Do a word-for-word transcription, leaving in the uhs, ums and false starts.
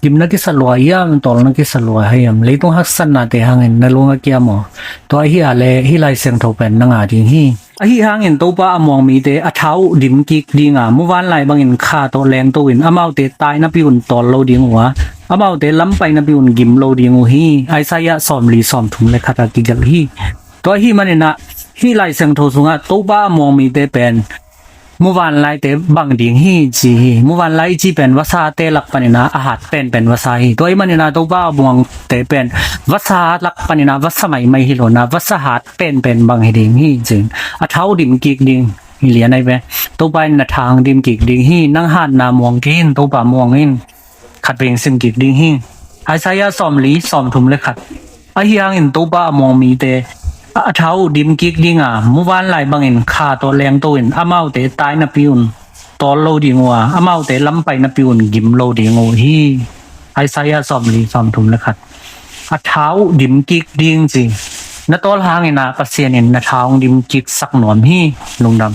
Gim na kisa lua hiam, tawl na kisa lua hiam, leitung haksatnate hangin na lung a kia maw? Tua ahih leh hih Lai Siangtho pen na ngah ding hi. Ahi hangin Topa a muang mite a tha uh dim kik ding a, muvanlai bangin kha tawh lengto in, amaute tai napi un tawl lo ding uh a, amaute lam pai napi un gim lo ding uh hi. Isaiah sawmli sawmthum le khat a kigelh hi. Tua ahih manin ah hih Lai Siangtho sungah Topa a muang mite pen muvanlaite bang ding hi ci hi. Muvanlai i cih pen vasate lak panin ah a hat penpen vasa hi. Tua ahih manin ah Topa a muangte pen vasa lak panin ah vasa maimai hi lo in ah, vasa hat penpen bang hi ding hi ci. A tha uh dim kik ding hi. Lian ai ve. Topa in na tha hong dim kik ding hi. Nang hatna muang kik in, Topa muang in. Khat vei hong sim kik ding hi. Isaiah sawmli sawmthum le khat. Ahi hangin Topa a muang mite a tha uh dim kik ding a, muvanlai bangin kha tawh lengto in, amaute tai napi un tawl lo ding uh a, amaute lam pai napi un gim lo ding uh hi. Isaiah sawmli sawmthum le khat. A tha uh dim kik ding ci. Na tawl hangin ah Pasian in na tha hong dim kik sak nuam hi. Lungdam.